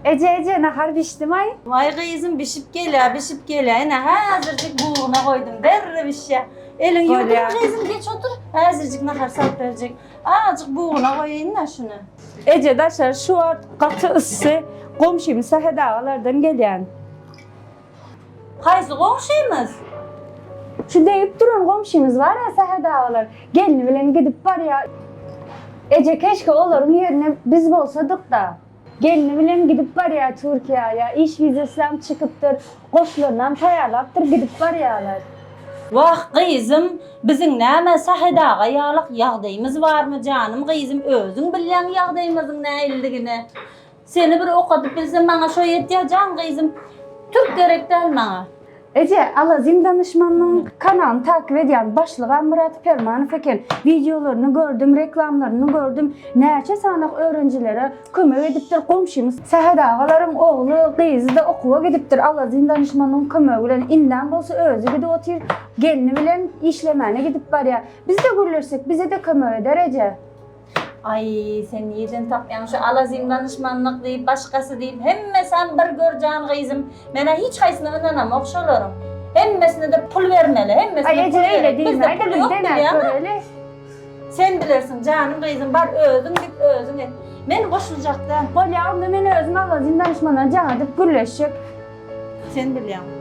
Eje eje nahar bişdimaý? Waý gyzym bişip gelýä bişip gelýä ine häzirjik buguna goýdum derrew bişýä. Eliňi ýuwduň gyzym geç otur häzirjik nahar salyp berjek. Azajyk buguna goýaýyn-da şuny. Eje daşary şu wagt gaty yssy goňşymyz Sähet agalardan gelýän. Haýsy goňşymyz? Şu degip duran goňşymyz bar-a Sähet agalar gelni bilen gidip barýa. Eje keşke olaryň ýerine biz bolsadyk-da. Gelni bilen gidip barýar Türkiýä, iş wizasam çykypdyr, goşlarynam taýýarlapdyr gidip barýarlar. Wah gyzym biziň näme Sähet aga ýalyk ýagdaýymyz barmy janym gyzym özüň bilýäň ýagdaýymyzyň nähilidigini. Seni bir okadyp bilsem maňa şo ýetýär jan gyzym Türk gerek däl maňa. Eje, Alazim danyşmanyň kanalyny takyp edýän başlygam Myrat Permanow eken. Wideolaryny gördüm, reklamlaryny gördüm. Näçe sanak öwrenjilere kömek edipdir. Goňşymyz Sähet agalaryň ogly, gyzy-da okuwa gidipdir Alazim danyşmanyň kömegi bilen. Indem bolsa özi gidip otyr. Gelni bilen işlemäne gidip barýar. Biz-de gürleşsek, bize-de kömek eder eje. Aý, sen nirden tapýaň şu alazym danyşmanlyk diýip, başgasy diýip, hemmesem bir gör jan gyzym. Men-ä hiç haýsyna ynanamok şolaryň. Hemmesine-de pul bermeli, hemmesine Aý, pul eje öýle gerek. diýme, Bizde aýda pul biz ýok deňäp bilýäňmi? göreli. Sen bilersiň, janym gyzym, bar özüň git, özüň et. Men goşuljak däl. Bolýa, onda men özüm alazym danyşmandan jaň edip gürleşjek. Sen bilýäň.